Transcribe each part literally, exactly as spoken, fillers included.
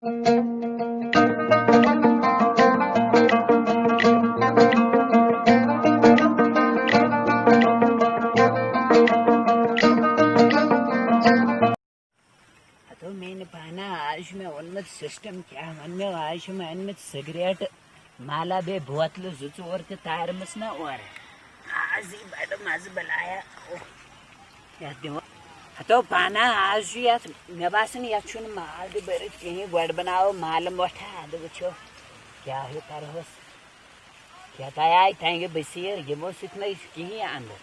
ہتو میانہِ پانہ، آز چھُ مےٚ اوٚنمُت سسٹم، کیٛاہ وَنہٕ مےٚ، آز چھِ مےٚ أنمٕتۍ سگریٹ، مالہ بیٚیہِ بوتلہٕ زٕ ژور تہِ تارِمٕژ نہ اورٕ۔ آز یی بڑٕ مزٕ بلایا۔ اوہ، یتھ دِمو۔ ہتو پانہ، آز چھُ یتھ، مےٚ باسان یتھ چھُنہٕ مال تہِ بٔرِتھ کِہیٖنۍ۔ گۄڈٕ بناوو مالہٕ مۄٹھا، ادٕ وٕچھو کیٛاہ ہیوٗ کرہوس۔ کیٛاہ تۄہہِ آیہِ تنگہِ بصیٖر، یِمو سۭتۍ نہ چھُ کِہیٖنۍ اندر۔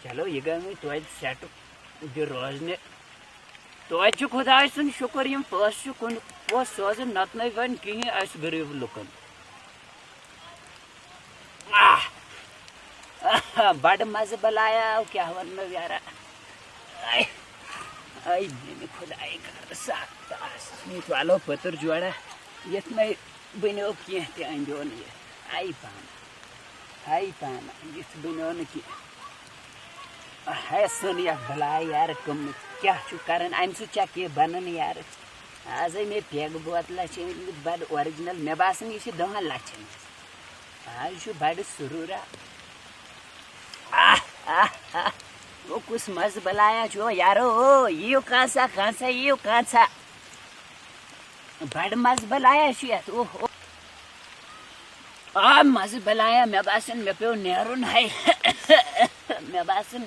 چلو، یہِ گٔے وۄنۍ توتہِ سیٹ، یہِ روزنہِ۔ توتہِ چھُ خۄداے سُنٛد شُکُر، یِم پونٛسہٕ چھِ کُنہِ پونٛسہٕ سوزان، نتہٕ نَے بَنہِ کِہیٖنۍ اَسہِ غریٖب لُکَن۔ آہ! آہ! بَڑٕ مَزٕ بَلایا آو، کیٛاہ وَنہٕ یارا۔ آے! آے، میٛانہِ خۄدایہِ کَر سَتھ۔ والو پٔتٕر جوڑا، یَتھ نَے بنیو کینٛہہ تہِ اندیو نہٕ یہِ۔ ہاے پانہ، ہاے پانہ، یِتھ بنیو نہٕ کینٛہہ۔ ہاے سُن یَتھ بلاے یارٕ، کٕم کیٛاہ چھُ کران؟ اَمہِ سۭتۍ چھا کینٛہہ بنان یارٕ؟ آزے مےٚ پیگہٕ بوتلہ چھِ أنۍمٕتۍ بڑٕ original، مےٚ باسان یہِ چھِ دَہَن لَچھَن ہِنٛز۔ آز چھُ بڑٕ سُروٗرا۔ آہ، آہ، آہ۔ او کُس مَزٕ بلایا چھُ یارو، او یِیِو کانٛژھا، کانٛژھا، یِیِو کانٛژھا۔ بڑٕ مَزٕ بلایا چھُ یَتھ، اوہ، اوہ۔ آ، مَزٕ بلایا، مےٚ باسان مےٚ پیوٚو نیرُن ہے۔ مےٚ باسان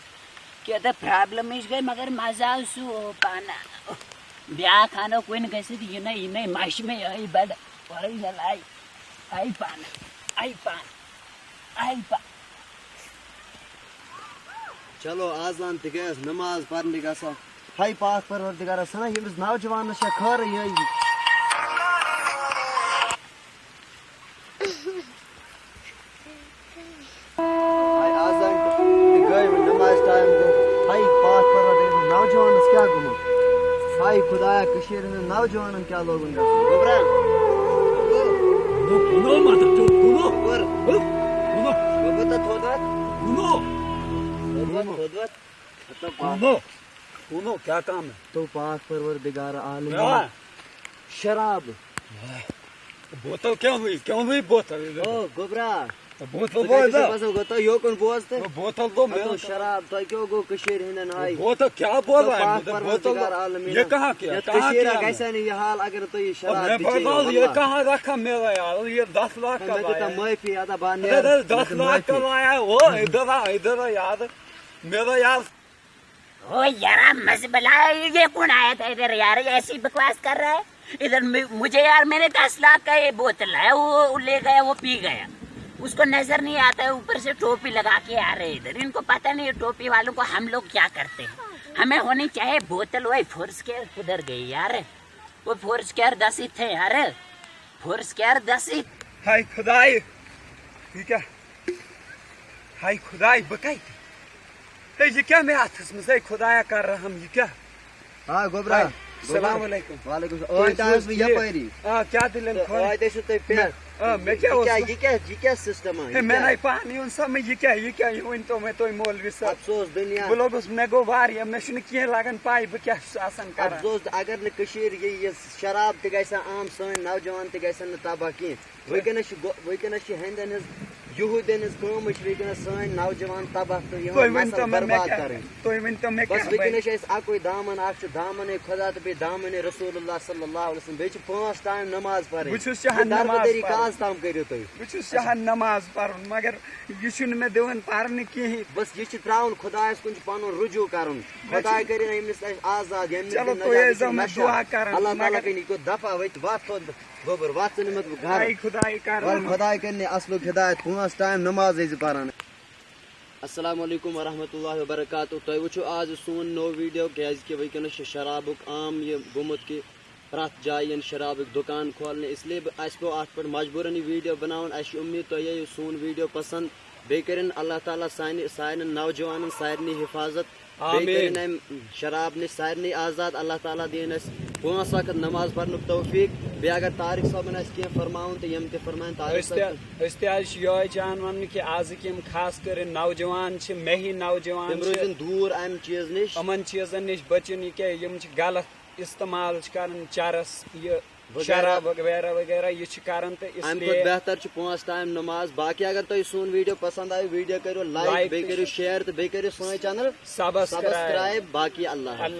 کینٛہہ تہٕ پرابلمٕچ گٔے، مگر مَزٕ آو سُہ، اوہ، پانہ۔ بیٛاکھ اَنو کُنہِ گٔژھِتھ، یہِ نَے، یہِ نَے مَشہِ مےٚ یِہوٚے بڑٕ original آے، آے پانہ، آے پانہ، آے پانہ۔ چلو، اذان تہِ گٔیَس، نماز پرنہِ گژھو۔ ہاے پاک پروردگارا، سنا ییٚمِس نوجوانس چھےٚ خٲرٕے یٲگی۔ ہاے اذان تہِ گٔے، وۄنۍ نماز ٹایم گوٚو۔ ہاے پاک پروردگار، نوجوانس کیٛاہ گوٚمُت؟ ہاے خدایا، کٔشیٖرِ ہٕنٛدٮ۪ن نوجوانن کیٛاہ لوگُن گژھُن؟ گوٚبرا۔ کُنو، کُنو مطلب چھُ، کُنو۔ کُنو۔ گوٚبُر تہٕ تھوٚد وَتھ۔ کُنو۔ تھوٚد وَتھ، تھوٚد وَتھ۔ کُنو۔ کُنو، کیٛاہ کام ہے؟ تو پاک پروردگار عالمین۔ کیٛاہ؟ شراب۔ بوتل کیوں ہوئی؟ کیوں ہوئی بوتل؟ او گوبرا۔ بوتل تو بوز کیسے نا۔ بس ہوگا تو یو کون بوز تھے؟ بوتل دو، میں تو شراب تو کیوں گو کشیر ہندن آئی؟ بوتل کیا بول تو رہا ہے؟ پاک مجھے بوتل پروردگار دو۔ عالمین۔ یہ کہاں کیا؟ یہ کہاں کشیر کیا؟ کیسا نہیں یہ حال اگر تو یہ شراب میں بھی بتاؤ، چیے، یہ واللہ۔ کہاں رکھا میرا یار؟ یہ دس لاکھ کا میں لایا دیتا ہے۔ معافی آتا بان ارے، یار۔ ارے، دس لاکھ کا لایا ہے وہ، ادھر آ، ادھر آ یار۔ میرا یار۔ او یارا، مزہ بلا، یہ کون آیا تھا ادھر یار؟ ایسی بکواس کر رہا ہے ادھر۔ مجھے یار، میں نے دس لاکھ کا یہ بوتل ہے، وہ لے گیا، وہ پی گیا۔ اس کو نظر نہیں آتا ہے، اوپر سے ٹوپی لگا کے آ رہے ادھر۔ ان کو پتہ نہیں ہے ٹوپی والوں کو ہم لوگ کیا کرتے ہیں۔ ہمیں ہونی چاہیے بوتل۔ وہی فورس کیئر کدھر گئی یار؟ وہ فورس کیئر دس ہی تھے یار، فورس کیئر دس ہی۔ ہائے خدائے، یہ کیا؟ ہاے خداے، بہٕ کَتہِ؟ ہے، یہِ کیٛاہ مےٚ اَتھَس منٛز؟ ہے خدایا، کر رحم، یہِ کیٛاہ؟ آ، گوٚبرا، ہاے، گوٚبرا۔ السلام علیکم۔ وعلیکم السلام۔ تُہۍ ٲدۍ چھِو آیَس حظ بہٕ ٹھیٖک؟ یَپٲری۔ آ، کیٛاہ دٔلیٖل تہٕ خٲنی؟ ٲدۍ ٲسِو تُہۍ پٮ۪ٹھ۔ آ، مےٚ کیٛاہ یہِ اوس؟ کیٛاہ، یہِ کیٛاہ، یہِ کیٛاہ سِسٹَما؟ ہے، یہِ مےٚ کیٛاہ؟ نَے پانہٕ یِوان سَمٕجھ، یہِ کیٛاہ، یہِ کیٛاہ، یہِ ؤنۍ تو مےٚ تُہۍ مولوی صٲب۔ افسوس دُنیا۔ بہٕ لوٚگُس، مےٚ گوٚو واریاہ، مےٚ چھُنہٕ کینٛہہ لَگان پَے، بہٕ کیٛاہ چھُس آسان کَران۔ افسوس، اگر نہٕ کٔشیٖر یہِ، یہِ شراب تہِ گژھِ ہا عام، سٲنۍ نوجوان تہِ گژھن نہٕ تباہ کینٛہہ۔ وٕنکیٚنَس چھِ گو-، وٕنکیٚنَس چھِ ہیٚندٮ۪ن ہٕنٛز، یہوٗدٮ۪ن ہٕنٛز کٲمٕے چھِ وٕنکیٚنَس سٲنۍ نوجوان تباہ تہٕ یِہُنٛد تُہۍ ؤنۍ نسل تو مےٚ، مےٚ برباد کیٛاہ، کَرٕنۍ۔ تُہۍ ؤنۍ تو مےٚ بس کیٛاہ وٕنکیٚنَس بَنہِ؟ چھِ اَسہِ اَکُے دامَن، اَکھ چھُ دامَنِ خۄدا تہٕ بیٚیہِ دامَنِ رسول اللہ صلی اللہ علیہ وسلم۔ بیٚیہِ چھِ پانٛژھ ٹایم نماز پَرٕنۍ۔ بہٕ چھُس چاہان یہِ نماز دربٕدٔری پَرُن۔ کَس تام کٔرِو تُہۍ؟ بہٕ چھُس چاہان نماز پَرُن، مگر یہِ چھُنہٕ مےٚ دِوان پَرنہٕ کِہیٖنۍ۔ بس یہِ چھِ ترٛاوُن خۄدایَس کُن، چھُ پَنُن رجوع کَرُن۔ مےٚ چھُ خۄداے کٔرِنۍ أمِس اَسہِ آزاد، ییٚمہِ چلو، دِنہٕ تُہۍ نجات ٲسۍزیو أمِس مےٚ نشہ۔ دُعا کَران، اللہ تعالیٰ مگر کٔرِنۍ یہِ گوٚو دفع، ؤتھۍ وَتھ تھوٚد۔ گوٚبُر، وَژھ ژٕ نِمَتھ بہٕ گَرٕ۔ آے خۄداے کَر وَلہٕ رحم۔ خۄداے کَرِ نہٕ اَصلُک ہدایت، پانٛژھ ٹایم نماز ٲسۍ زِ پَران۔ السلام علیکم ورحمۃ اللہ وبرکاتہ۔ تۄہہِ وٕچھِو آز یہِ سون نوٚو ویٖڈیو، کیٛازِکہِ وٕنکیٚنَس چھُ شرابُک عام یہِ گوٚمُت کہِ پرٛٮ۪تھ جایہِ یِن شرابٕکۍ دُکان کھولنہٕ، اس لیے بہٕ، اَسہِ پیوٚو اَتھ پٮ۪ٹھ مجبوٗرَن یہِ ویٖڈیو بَناوُن۔ اَسہِ چھِ اُمید تۄہہِ یِیو سون ویٖڈیو پَسنٛد۔ بیٚیہِ کٔرِن اللہ تعالیٰ سانہِ، سانٮ۪ن نوجوانَن سارنٕے حِفاظت۔ بیٚیہِ آمین۔ کٔرِن اَمہِ شراب نِش سارنٕے آزاد۔ اللہ تعالیٰ دِیِن اَسہِ پانٛژھ وقت نماز پرنُک توفیٖق۔ بیٚیہِ اگر طارق صٲبن آسہِ کینٛہہ فرماوُن تہٕ یِم تہِ فرماوَن طارق أسۍ صٲب۔ تہِ، أسۍ تہِ حظ چھِ یِہوٚے چاہان وَنُن کہِ آزٕکۍ یِم خاص کر یِم نوجوان چھِ، مےٚ ہی نوجوان تِم چھِ، روٗزِن دوٗر اَمہِ چیٖز نِش۔ یِمَن چیٖزَن نِش بٔچِن، یہِ کیٛاہ، یِم چھِ غلط۔ استعمال چھِ کران چرس، یہِ وغیرہ۔ شراب وغیرہ وغیرہ، یہِ چھِ کران تہٕ اس امہِ لیے کھۄتہٕ بہتر چھُ پانٛژھ ٹایم نماز۔ باقٕے اگر تۄہہِ سون ویڈیو پسند آیہِ، ویڈیو کٔرِو لایک، لایک بیٚیہِ تہٕ کٔرِو شیئر تہٕ بیٚیہِ کٔرِو سٲنۍ چینل سبسکرایب۔ سبسکرایب۔ باقٕے اللہ حافظ۔ اللہ